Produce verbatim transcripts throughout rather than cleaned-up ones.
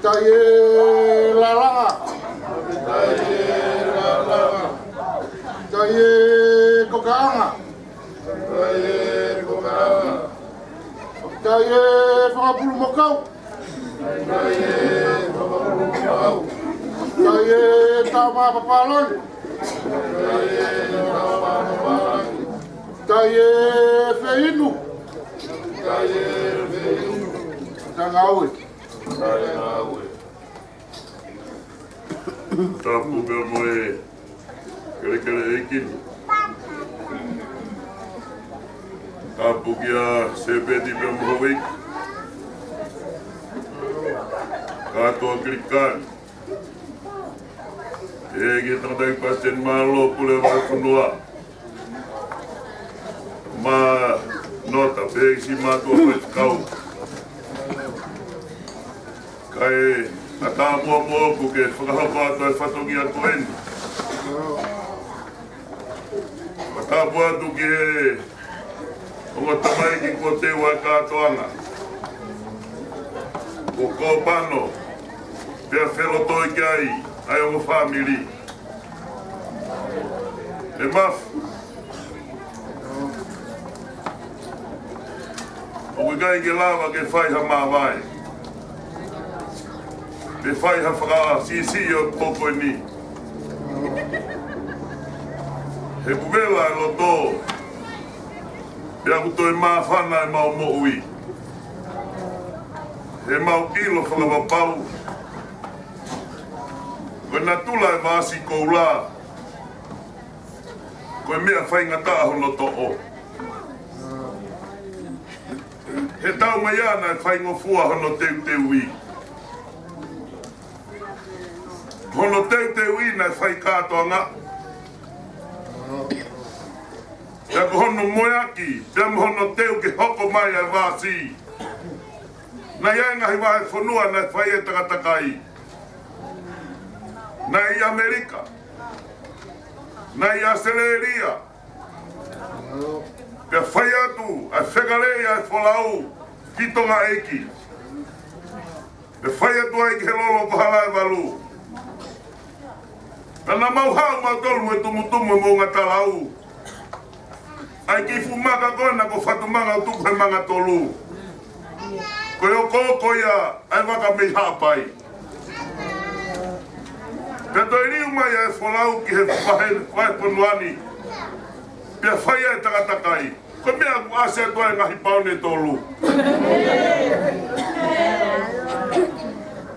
Taiē Lalanga. Taiē Kokaʻanga. Taiē Fangapulumokau. Taiē Taumapapālangi. Taiē Feinu. Tangau ē. Tapu pea mo e kelekele ʻeiki ni. Tapu kia Sepeti pea mo Houʻeiki. Kātoa Kilikani. ʻEiki, tangataʻeiki palesiteni mālōlō, pule vahefonua. Mo Nota, pea siʻi mātuʻa faifekau. Kae ʻatā muʻa moʻoku ke fakahoko atu e fatongia ko eni. Fakatapu atu ki he ongo tamaiki kuo teu ʻa e kātoanga. Kuo kōpano, pea felotoi ki ai ʻa e ongo fāmili. ʻE Mafi, ʻoku ʻikai ke lava ke fai ha māvae, pe fai ha fakasiʻisiʻi ʻo e pō ko eni. He ʻoku vela e loto, pea ʻoku toe māfana ʻemau moʻui. He ʻoku mau ʻilo fakapapau ko e natula e vāsi koula, ko e meʻa faingataʻa hono toʻo. He taumaiā naʻe faingofua hono teuteuʻi. Hono teuteuʻi naʻe fai kātoanga. Pea ko hono moeaki, pea mo hono teu ke hoko mai ʻa e vāsi, naʻe ʻi ai e ngaahi vahefonua naʻe fai e takatakai. Naʻe ʻi ʻAmelika, naʻe ʻi ʻAositelēlia, pea fai atu ʻa e fekaleʻi ʻa e folau ki Tonga ʻEiki. Pea fai atu ai ki he lolo ko Halaevalu. Pea naʻa mau haʻu mautolu mo e tumutumu e moʻunga talau. ʻAi ki fuʻu maka ko ena ko Fatumanga ʻo tuku he manga tolu. Ko e okooko ia ʻa e vaka mei Haʻapai. Pea toe liu mai ʻa e folau ki he vahe, vahefonua ni. Pea fai ʻa e takatakai. Ko e meʻa ʻoku ʻasi atu ai e ngaahi paone tolu.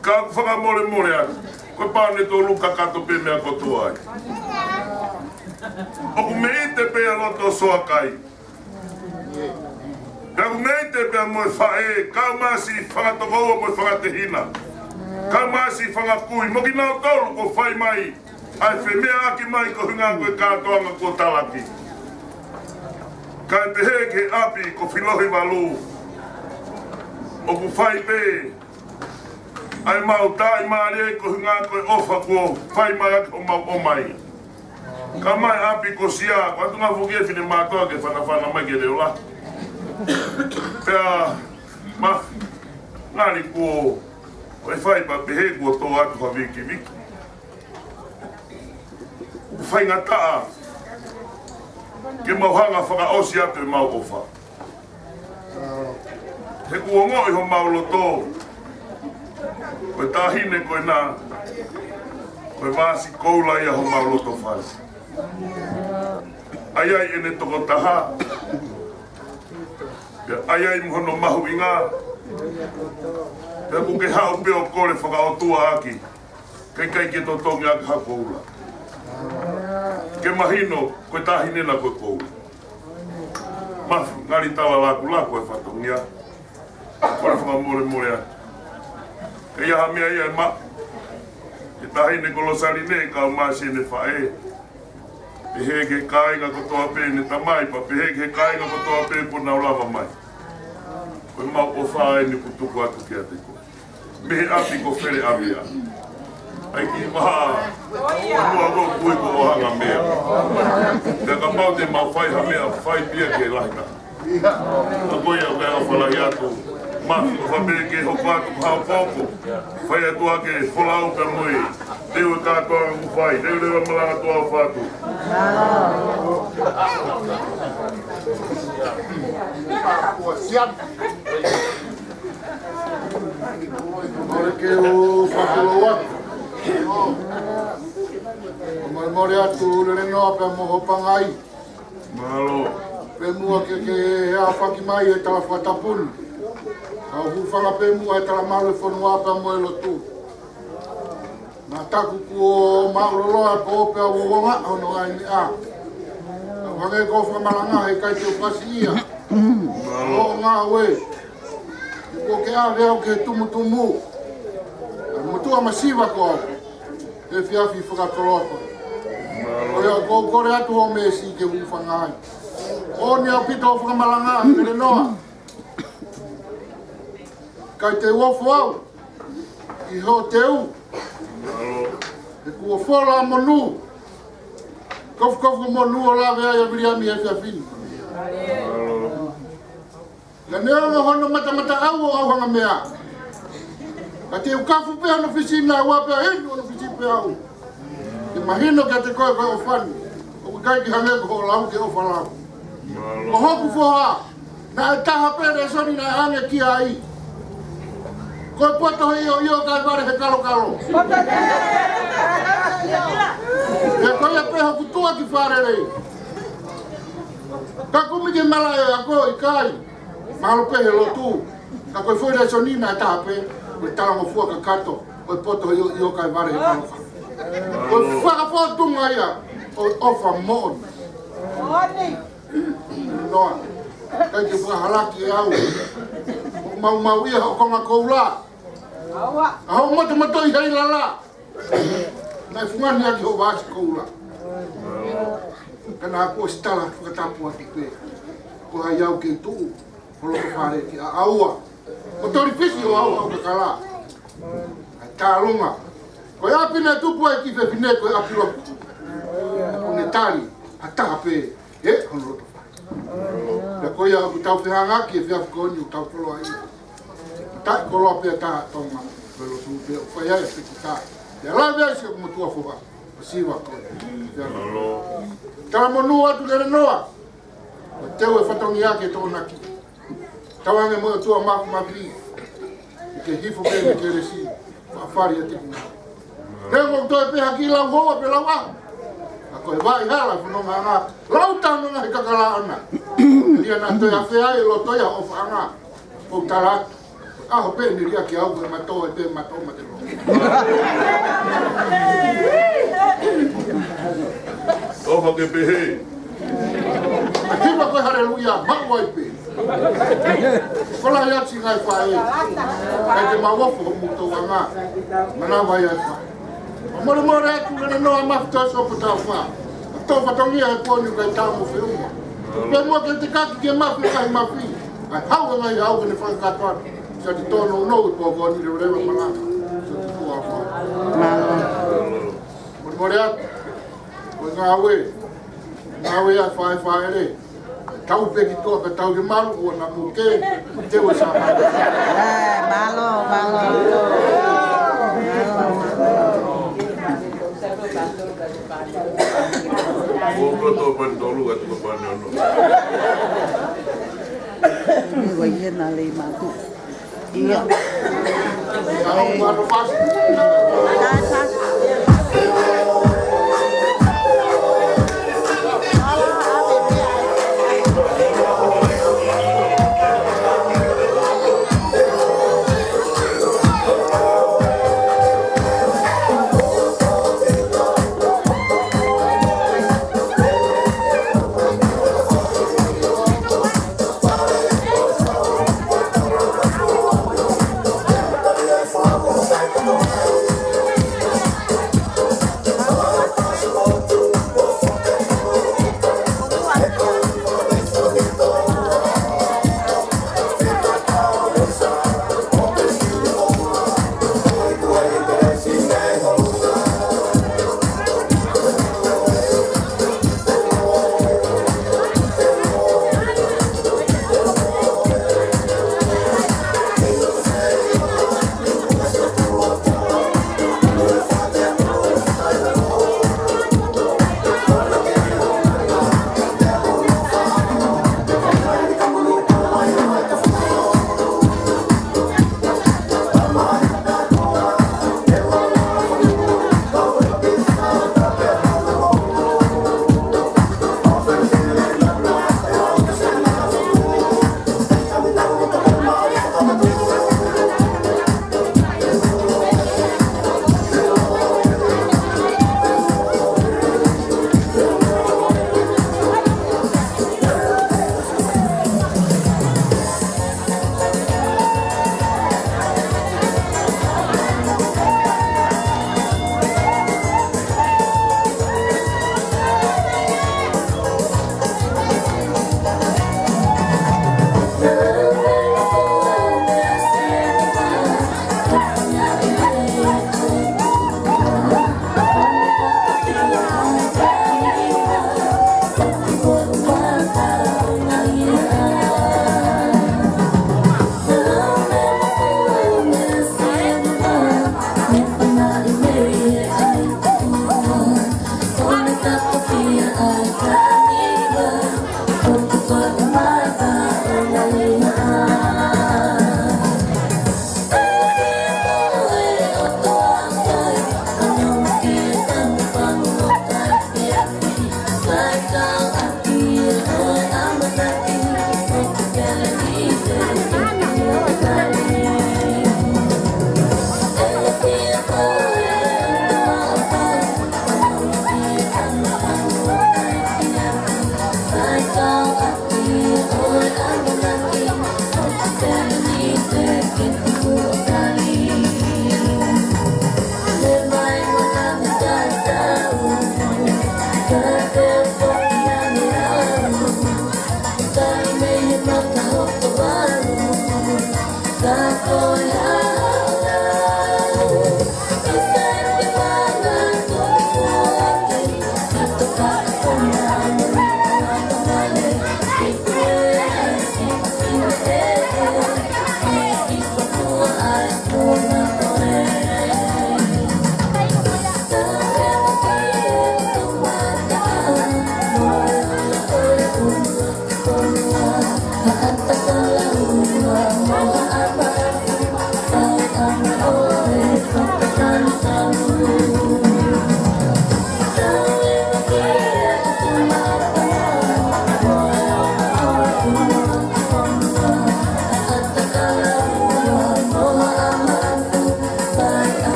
Ka ʻoku fakamolemole atu, ko e paone tolu kakato pē meʻa kotoa ai. ʻOku meʻite pē ʻa loto Soakai. Pea ʻoku meʻite pē mo e faʻē, kau mai siʻi fanga tokoua mo e fanga tehina, kau mai siʻi fanga kui, mo kinautolu kuo fai mai ʻa e femeʻaʻaki mai ko e ʻuhinga ko e kātoanga kuo talaki. Kae pehē ki he ʻapi ko Filohivalu, ʻoku fai pē ʻa e mau tāʻimālie ko e ʻuhinga ko e ʻofa kuo fai mai ʻaki homau ʻomai. Ka mai ʻapi ko Sia, ko atu ngā fukie fine mātoa ke fanafana mai ke leola. Pea Mafi, ngali kuo, ko e fai pea pehē kuo tō atu ha vikiviki. ʻOku faingataʻa ke mau hanga fakaʻosi atu ʻemau ʻofa. He ʻoku ongoʻi homau loto, ko e taʻahine ko ena, ko e vāsi koula ia homau loto fale. ʻAi ai ʻene tokotaha, pea ʻai ai mo hono mahuʻinga, pea ʻoku ke haʻu pē ʻo kole fakaʻotua ʻaki, kae ʻikai ke totongi ʻaki ha koula. Ke mahino, ko e taʻahine ena ko e koula. Mafi, ngali tala lakulaku e fatongia. Kole fakamolemole atu. Ke ʻi ai ha meʻa ia ʻe maʻu. Ko e taʻahine ko Losaline, kau mai siʻene faʻē. Pehē ki he kāinga kotoa pē ʻene tamai, pea pehē ki he kāinga kotoa pē kuo nau lava mai. Ko ʻemau ʻofa eni ʻoku tuku atu kiate koe. Mei he ʻapi ko Fele ʻAmia. ʻAi ki he maha, ʻo mua ko kui ko ʻOhangamea. Pea kapau te mau fai ha meʻa, fai pē ia ke lahi taha. Ka ko ia ʻoku ou fālahi atu. Ma, ʻofa pē ke hoko atu ha popo. Fai atu ʻa e folau pea mo e teu kātoa ʻoku fai. Teu leva malanga ʻOfa atu. Kole ke u fakaloa. Mole mole atu Lelenoa pea mo ho pangai. Mālō. Pea muʻa ke ke aofaki mai e tala fakatapu ni. ʻOku ou hūfanga pē muʻa he talamalu e fonua pea mo e lotu. Naʻa taku kuo māʻuloloa pō pea uonga hono ʻai meʻa. ʻOku hangē ko e fakamalanga he ʻikai te u fasi ia. Mālō. ʻO ngāue. Kuo ke ʻave au ki he tumutumu. ʻA e motuʻa masiva ko au. He efiafi fakakoloa ko eni. Ko ia ʻoku ou kole atu ho meesi ke u hūfanga ai. ʻOku ne ʻaupito fakamalanga, Lelenoa. ʻIkai te u ofo au ʻi hoʻo teu. He kuo fola monū. Kofukofu monū ʻo lave ai ʻa Viliami he efiafi ni. Ka neongo hono matamata au ʻo au hanga meʻa. Ka te u kafu pē hono fisi naua pea inu hono fisi pē au. Ke mahino kiate koe ko e ʻofa ni. ʻOku ʻikai ke hangē ko hoʻo lau ke ʻofa lau. Ko hoku foha. Naʻe taha pē lēsoni naʻe ʻange ki ai. Ko e poto he ʻioʻio kae vale he kalokalo. Pea ko ia pē hoku tuʻa ki fale lei. Ka kumi ke malaʻe ako ʻikai. Mahalo pē he lotu. Ka ko e foʻi lēsoni naʻe taha pē, ko e talangofua kakato, ko e poto ʻio, ʻio kae vale he kalofa. Ko e fakafōtunga ia ʻo e ʻofa moʻoni. Noa, ʻikai ke fakahalaki ʻe au. Maumau ia hoʻo konga koula. ʻA hoʻo motomotoʻi hai lala. Naʻe fungani ʻaki hoʻo vasi koula. Ka naʻa kuo ʻosi tala fakatapu atu pē. Ko hai au ke tuʻu ho loto fale ki ʻaʻaua. Ko Tolifisi ʻo au ʻa e kakala. ʻA e tālunga. Ko e ʻapi naʻe tupu ai e kiʻi fefine ko e ʻapi loku. Ko ne tali, ʻa taha pē, ē, hono loto fale. Pea ko ia ʻoku tau fehangahangai he efiafi ko eni ʻoku tau koloa ai. Taʻi koloa pē ʻa Tonga, ko e lotu pē ʻoku fai ai ʻa e pekita. Pea lave ai siʻoku motuʻa foha, ʻa Siva ko ē. Tala monū atu Lelenoa. Ko e teu e fatongia ke tokonaki. Tauange mo e ʻOtua Mafimafi. Ke hifo pē mei he kelesi. Faʻa fali ʻa e tipu. Neongo ʻoku toe pē ha kiʻi lau hoa pe lau ʻaho. Ka ko e vaʻa hala e fonongaʻanga. Lau tau nonga he kakala ʻana. Ia naʻa toe afe ai e loto ia ʻofaʻanga. ʻOku ou tala atu. ʻAho pē ne liʻaki au ko e mato e pē mato ma te lo. ʻOfa ke pehē. ʻA e hiva ko e haleluia, maʻu ai pē. Ko la ia ti ngai faʻē. Kai te mau ofo mo tau anga. Manava ia fa. Mole mole atu Lelenoa Mafi Toʻo Sopo Taufa. Tō fatongia e poni kai tau mo feuma. Pea mua ke te kaki ke mafi kai mafi. Ai hau e ngai hau ke ne fakakatoa. Sa ti tono no e pō ko ni leveleva malanga. Sa ti fua fa. Mālō. Mole mole atu. Ko e ngāue. Ngāue ʻa Faʻefaʻele. Tau pē ki toa ka tau ke malu ʻo na mo ke. Te ua sa. Ē, mālō, mālō. Mālō, mālō. Ko koto pani tolu atu ko pani ono. Ni wa ye na le matu. Ia.